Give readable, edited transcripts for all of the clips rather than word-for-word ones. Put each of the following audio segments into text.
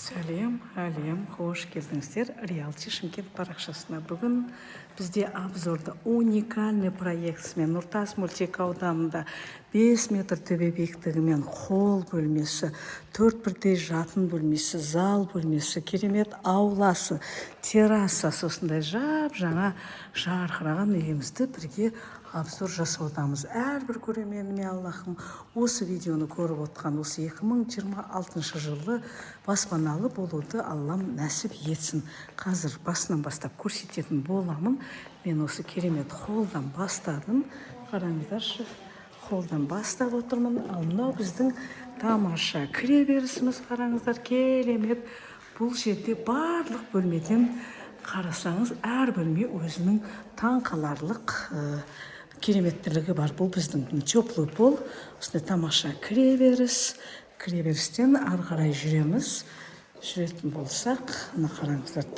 Сәлем, әлем! Қош келдіңіздер Реалти Шымкент парақшасына. Бүгін бізде обзорда уникальный проектісімен Нұртас мөлтек ауданында 5 метр төбе биіктігімен холл бөлмесі, төрт бірдей жатын бөлмесі, зал бөлмесі, керемет ауласы, террасасы, осындай жап жаңа жарқыраған үйімізді бірге обзор жасаудамыз. Әрбір көрерменіме Аллахым осы видеоны көріп отқан осы 2026 жылы баспаналы болуды Аллам нәсіп етсін. Қазір басынан бастап көрсететін боламын. Мен осы керемет холлдан бастадым. Қараңыздаршы, холлдан бастап отырмын. Ал мынау біздің тамаша кіреберісіміз. Қараңыздар, керемет. Бұл жерде барлық бөлмеден қарасаңыз, әр бөлме өзінің таңқаларлық кереметтілігі бар. Бұл біздің теплый пол. Осындай тамаша кіреберіс. Кіреберістен ары қарай жүреміз. Жүретін болсақ, мына қараңыздар,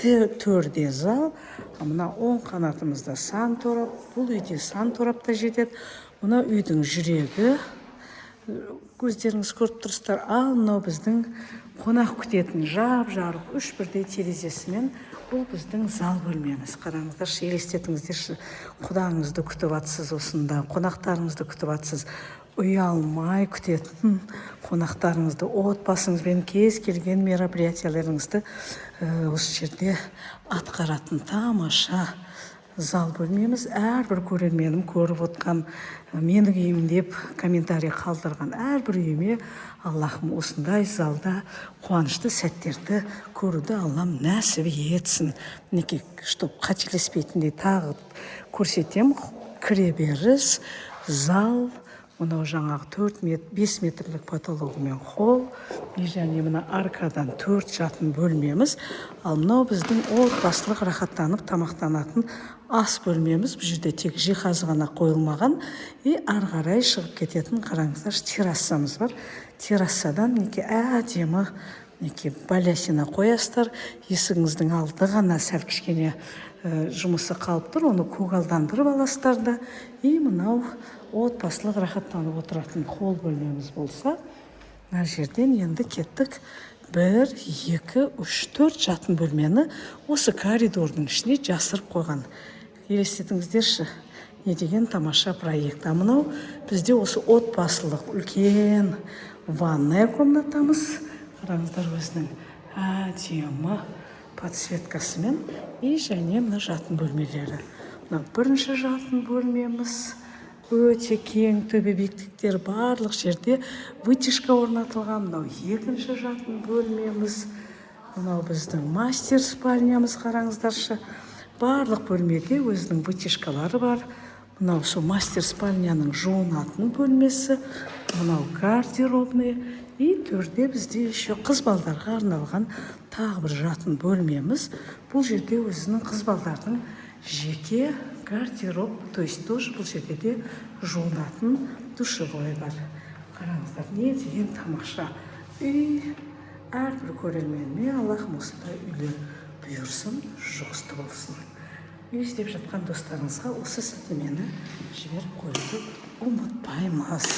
төрде зал, а мына оң қанатымызда сан торап. Бұл үйде сан торап та жетеді. Мына үйдің жүрегі, көздеріңіз көріп тұрсыздар. Ал мынау біздің қонақ күтетін жап жарық үш бірдей терезесімен бұл біздің зал бөлмеміз. Қараңыздаршы, елестетіңіздерші, құдаңызды күтіп жатсыз осында, қонақтарыңызды күтіп жатсыз, ұялмай күтетін қонақтарыңызды, отбасыңызбен кез келген мероприятияларыңызды осы жерде атқаратын тамаша зал бөлмеміз. Әрбір көрерменім көріп отқан, менің үйім деп комментарий қалдырған әрбір үйіме Аллахым осындай залда қуанышты сәттерді көруді Аллам нәсіп етсін. Мінекей, чтоб қателеспейтіндей, тағы көрсетемін. Кіреберіс, зал, мынау жаңағы 4 метр, 5 метрлік потологымен холл и және мына аркадан төрт жатын бөлмеміз. Ал мынау біздің отбасылық рахаттанып тамақтанатын ас бөлмеміз. Бұл жерде тек жиһаз ғана қойылмаған. И ары қарай шығып кететін, қараңыздаршы, террасамыз бар. Террасадан, мінекей, әдемі, мінекей, балясина қоясыздар. Есігіңіздің алды ғана сәл кішкене жұмысы қалып тұр, оны көгалдандырып аласыздар да. И мынау отбасылық рахаттанып отыратын холл бөлмеміз болса, мына жерден енді кеттік. Бір, екі, үш, төрт жатын бөлмені осы коридордың ішіне жасырып қойған. Елестетіңіздерші, не деген тамаша проект! А мынау бізде осы отбасылық үлкен ванная комнатамыз. Қараңыздар, өзінің әдемі подсветкасымен. И және мына жатын бөлмелері. Мына бірінші жатын бөлмеміз өте кең, төбе биіктіктері, барлық жерде вытяжка орнатылған. Мынау екінші жатын бөлмеміз. Мынау біздің мастер спальнямыз. Қараңыздаршы, барлық бөлмеде өзінің вытяжкалары бар. Мынау сол мастер спальняның жуынатын бөлмесі, мынау гардеробный. И төрде бізде еще қыз балдарға арналған тағы бір жатын бөлмеміз. Бұл жерде өзінің қыз балдардың жеке гардероб, то есть тоже бұл жерде де жуынатын душевой бар. Қараңыздар, не деген тамаша үй! Әрбір көрерменіме Аллахым осындай үйлер бұйырсын, жұғысты болсын. Үй іздеп жатқан достарыңызға осы сілтемені жіберіп қоюды ұмытпаймыз.